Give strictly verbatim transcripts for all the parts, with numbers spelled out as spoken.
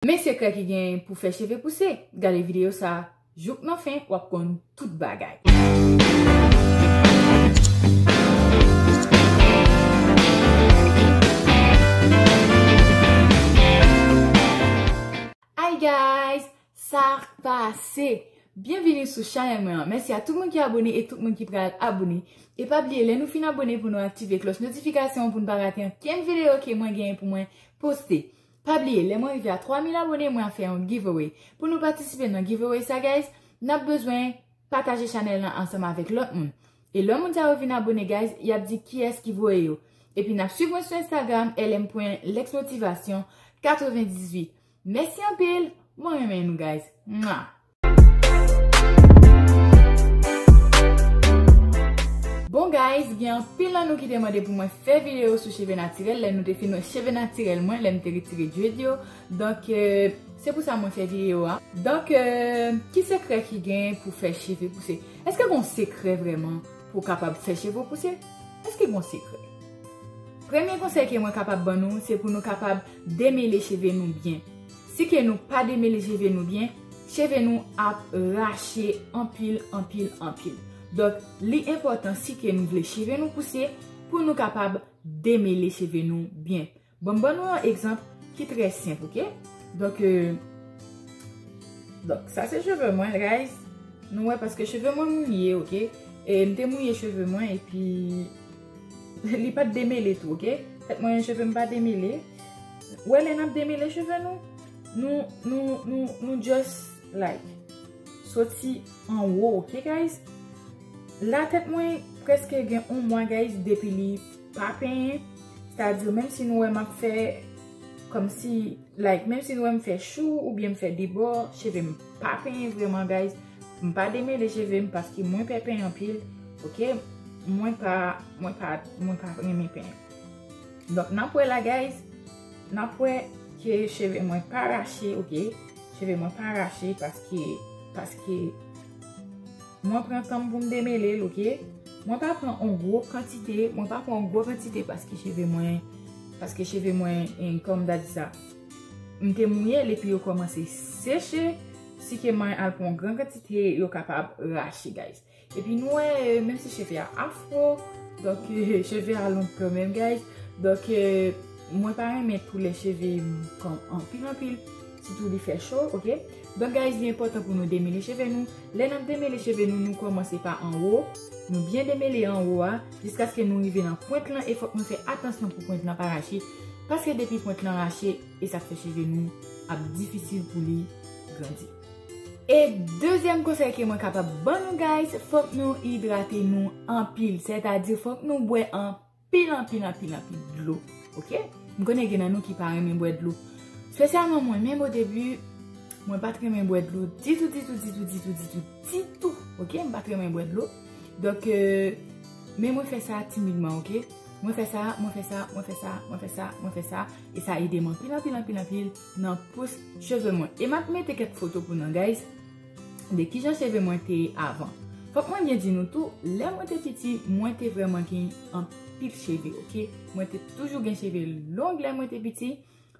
Men sekrè ki gen pou fè cheve pouse. Gade videyo sa jouk nan fen, w ap konn tout bagay. Hi guys, sa k pase? Byenvini sou chanèl mwen an. Mèsi a tout moun ki abone e tout moun ki pral abone. E pa bliye, lè nou fin abone, pou nou aktive klòch notifikasyon pou n pa rate ankenn videyo ke mwen genyen pou mwen poste. Pa bliye, lè mwen rive a twa mil abone, mwen ap fè yon giveaway. Pou nou patisipe nan giveaway sa, guys, n ap bezwen pataje chanèl lan ansanm avèk lòt moun. E lè moun sa yo vin abone, guys, y ap di kiyès ki voye yo. Epi n ap swiv mwen sou Instagram, L M pwen Lex Motivation katrevendizuit. Mèsi anpil, mwen renmen nou, guys. Mwa! Bon, guys, gen anpil nan nou ki te mande pou mwen fè videyo sou cheve natirèl, lè nou te fin wè cheve natirèl mwen, lè m te retire dread yo. Donk, euh, se pou sa mwen fè videyo a. Donk, euh, ki sekrè ki gen pou fè cheve pouse? Èske gen yon sekrè vrèman pou w kapab fè cheve w pouse? Èske gen yon sekrè? Premye konsèy ke mwen kapab ban nou, se pou nou kapab demele cheve nou byen. Si ke nou pa demele cheve nou byen, cheve nou ap rache anpil, anpil, anpil. Donk, li enpòtan si ke nou vle cheve nou pouse, pou nou kapab demele cheve nou byen. Bon, m ban nou yon egzanp ki trè senp, oke? Donk, euh, donk, sa se cheve mwen, guys. Nou wè, paske cheve mwen mouye, oke? E m te mouye cheve mwen, epi li pa t demele tou, oke? Tèt mwen, cheve m pa demele. Wè, lè n ap demele cheve nou, nou, nou, nou, nou just, like, soti anwo, oke, guys? La tèt mwen prèske gen yon mwa, guys, depi li pa penyen. Sètadi, menm si nou wè m ap fè kòmsi, like, menm si nou wè m fè chou oubyen m fè debò, cheve m pa penyen vrèman, guys. M pa demele cheve m paske mwen pè penyen anpil, oke? Mwen pa, mwen pa, mwen pa renmen penyen. Donk, n ap wè la, guys, n ap wè ke cheve mwen pa rache, oke? Cheve mwen pa rache paske, paske mwen pran tan m pou m demele l, oke? Mwen pa pran yon gwo kantite, mwen pa pran yon gwo kantite paske cheve mwen, paske cheve mwen, eh, kòman m ta di sa? M te mouye l epi yo kòmanse seche. Si ke mwen al pran yon gran kantite, yo kapab rache, guys. Epi nou wè, eh, menm si cheve a afro, donk, eh, cheve a long kanmenm, guys. Donk, eh, mwen pa renmen tou lè cheve m kon anpil, anpil, sitou li fè cho, oke? Donk, guys, li enpòtan pou nou demele cheve nou. Lè n ap demele cheve nou, nou kòmanse pa anwo, nou byen demele anwo a, jiskaske nou rive nan pwent lan, e fòk nou fè atansyon pou pwent lan pa rache, paske depi pwent lan rache, e sa k fè cheve nou ap difisil pou li grandi. E dezyèm konsèy ke mwen kapab ban nou, guys, fòk nou idrate nou anpil, sètadi fòk nou bwè anpil, anpil, anpil, anpil dlo, oke? M konnen gen nan nou ki pa renmen bwè dlo. Espesyalman mwen menm, o debi, mwen pa t renmen bwè dlo ditou, ditou, ditou, ditou, ditou, ditou, oke? M pa t renmen bwè dlo. Donk, euh, men mwen fè sa timidman, oke? Mwen fè sa, mwen fè sa, mwen fè sa, mwen fè sa, mwen fè sa. E sa ede m anpil, anpil, anpil, anpil nan pous cheve mwen. E m ap mete kèk foto pou nou, guys, de kijan cheve mwen te ye avan. Fòk mwen byen di nou tou, lè mwen te piti, mwen te vrèman gen anpil cheve, oke? Mwen te toujou gen cheve long lè mwen te piti,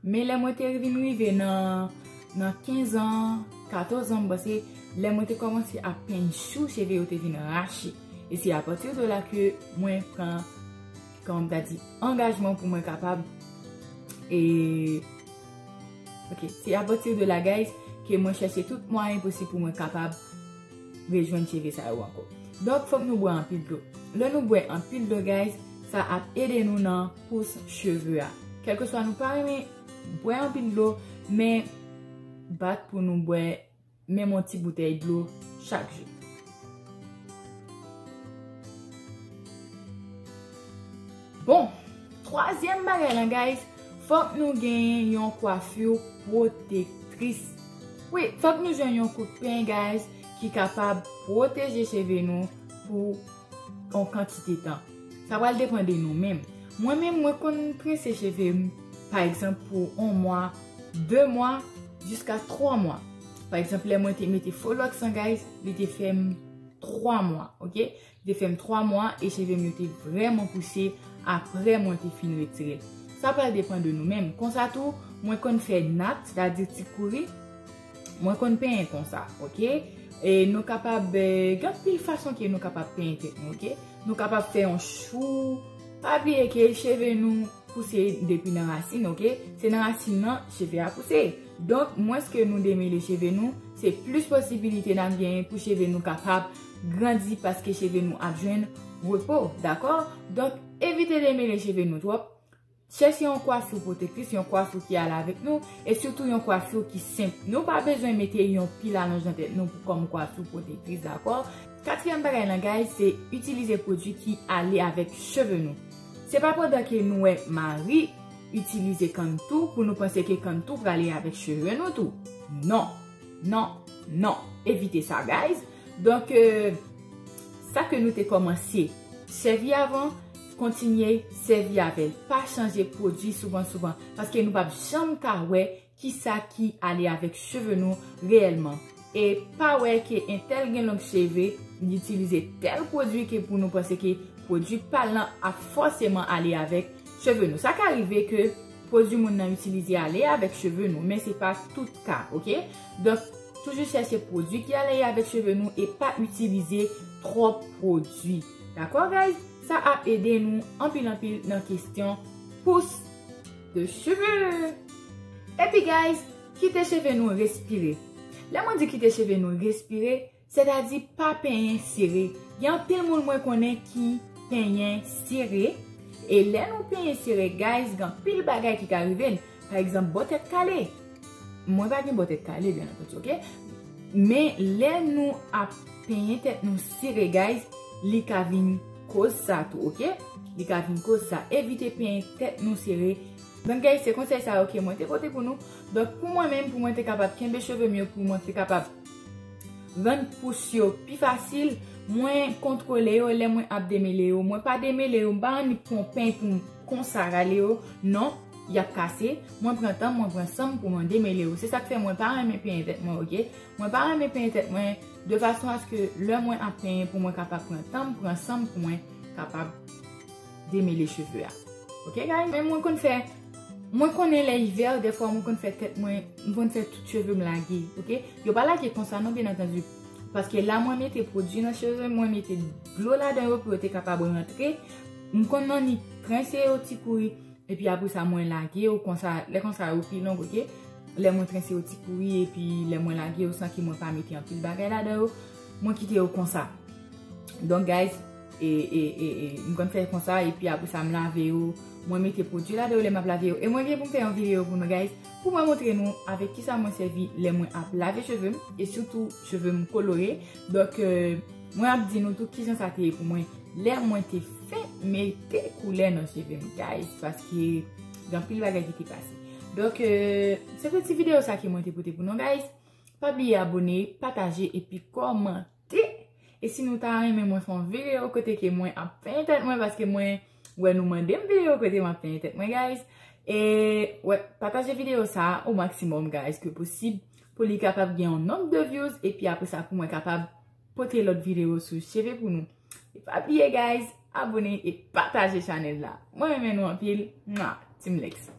men lè mwen te vin rive nan, nan kenz an, katòz an, m panse, lè mwen te kòmanse ap penyen chou, cheve yo te vin rache. E se apati de la ke mwen pran, kòman m ta di, angajman pou mwen kapab, e, oke, se apati de la, guys, ke mwen chèche tout mwayen posib pou mwen kapab rejwenn cheve sa yo ankò. Donk, fòk nou bwè anpil dlo. Lè nou bwè anpil dlo, guys, sa ap ede nou nan pous cheve a. Kèlkeswa nou pa renmen bwè anpil dlo, men bat pou nou bwè menm yon ti boutèy dlo chak jou. Bon, twazyèm bagay lan, guys, fòk nou genyen yon kwafi pwotektris. Wi, fòk nou jwenn yon kout peny, guys, ki kapab pwoteje cheve nou pou yon kantite tan. Sa pral depann de nou menm. Mwen menm, mwen konn trense cheve m, pa egzanp, pou yon mwa, de mwa, jiska twa mwa. Pa egzanp, lè mwen te mete fo lòks lan, guys, li te fè m twa mwa, oke? Li te fè m twa mwa e cheve m yo te vrèman pouse apre mwen te fin retire l. Sa pral depann de nou menm. Konsa tou, Mwen konn fè nat, sètadi ti kouri. Mwen konn penyen konsa, oke? E nou kapab, eh, gen anpil fason ke nou kapab penyen tèt nou, oke? Nou kapab fè yon chou. Pa bliye ke cheve nou pouse depi nan rasin, oke? Se nan rasin nan cheve a pouse. Donk, mwens ke nou demele cheve nou, se plis posibilite n ap genyen pou cheve nou kapab grandi paske cheve nou ap jwenn repo, dakò? Donk, evite demele cheve nou twòp. Chèche yon kwafir pwotektris, yon kwafir ki ale avèk nou, e sitou yon kwafir ki senp. Nou pa bezwen mete yon pil alonj nan tèt nou pou kòm kwafir pwotektris, dakò? Katriyèm bagay lan, guys, se itilize pwodui ki ale avèk cheve nou. Se pa pandan ke nou wè Marie itilize kanntou pou nou panse ke kanntou prale avèk cheve nou tou. Non, non, non. Evite sa, guys. Donk, eh, sa ke nou te kòmanse sèvi avan, kontinye sèvi avè l. Pa chanje pwodui souvan souvan, paske nou p ap janm ka wè kisa ki ale avèk cheve nou reyèlman. E pa wè ke entèl gen long cheve, li itilize tèl pwodui ke pou nou panse ke pwodui pa l lan ap fòseman ale avèk cheve nou. Sa ka rive ke pwodui moun nan itilize ale avèk cheve nou, men se pa tout ka, oke? Donk, toujou chèche pwodui ki ale avèk cheve nou e pa itilize twòp pwodui. Dakò, guys? Sa ap ede nou anpil anpil nan kesyon pousse de cheveux. Epi, guys, kite cheve nou respire. Lè mwen di kite cheve nou respire, sètadi pa penyen sere. Gen anpil moun mwen konnen ki penyen sere. E lè nou penyen sere, guys, gen anpil bagay ki ka rive n. Pa egzanp, bò tèt kale. Mwen pa gen bò tèt kale, byen antandi, oke? Men lè nou ap penyen tèt nou sere, guys, li ka vin koz sa tou, oke? Li ka vin koz sa. Evite penyen tèt nou sere. Donk, guys, se konsèy sa yo ke mwen te pote pou nou. Donk, pou mwen menm, pou mwen te kapab kenbe cheve m yo, pou mwen te kapab rann pous yo pi fasil, mwen kontwole yo lè mwen ap demele yo. Mwen pa demele yo, m pa annik pran yon peny pou m konsa rale yo. Non, y ap kase. Mwen pran tan m, mwen pran san m pou mwen demele yo. Se sa k fè mwen pa renmen penyen tèt mwen, oke? Mwen pa renmen penyen tèt mwen de fason aske lè mwen ap penyen pou mwen kapab pran tan m, pran san m pou mwen kapab demele cheve a. Oke, guys? Men mwen konn fè, mwen konnen lè ivè, dèfwa mwen konn fè tèt mwen, mwen konn fè tout cheve m lage, oke? Yo pa lage konsa non, byen antandi. Paske la mwen mete pwodui nan cheve, mwen mete dlo ladan yo pou yo te kapab rantre. M konn annik trense yo ti kouri, epi apre sa mwen lage yo konsa, lè konsa yo pi long, oke? Lè mwen trense yo ti kouri, epi lè mwen lage yo san ke mwen pa mete anpil bagay ladan yo, mwen kite yo konsa. Donk, guys, e, e, e, e, m konn fè konsa, epi apre sa, m lave yo. Mwen mete pwodui ladan yo lè m ap lave yo. E mwen gen pou m fè yon videyo pou nou, guys, pou mwen montre nou avèk kisa mwen sèvi lè mwen ap lave cheve m, e sitou cheve m kolore. Donk, euh, mwen ap di nou tou kijan sa te ye pou mwen lè mwen te fen mete koulè nan cheve m, guys, paske gen anpil bagay ki te pase. Donk, euh, se te ti videyo sa ke mwen te pote pou nou, guys. Pa bliye abone, pataje epi kòmante. E si nou ta renmen mwen fè yon videyo kote ke mwen ap penyen tèt mwen, paske mwen wè nou mande m videyo kote m ap penyen tèt mwen, guys. E, wè, pataje videyo sa a o maksimòm, guys, ke posib, pou li kapab gen yon nonb de views, epi apre sa, pou mwen kapab pote lòt videyo sou cheve pou nou. E pa bliye, guys, abone e pataje chanèl la. Mwen renmen nou anpil. Mwa, Team Lex.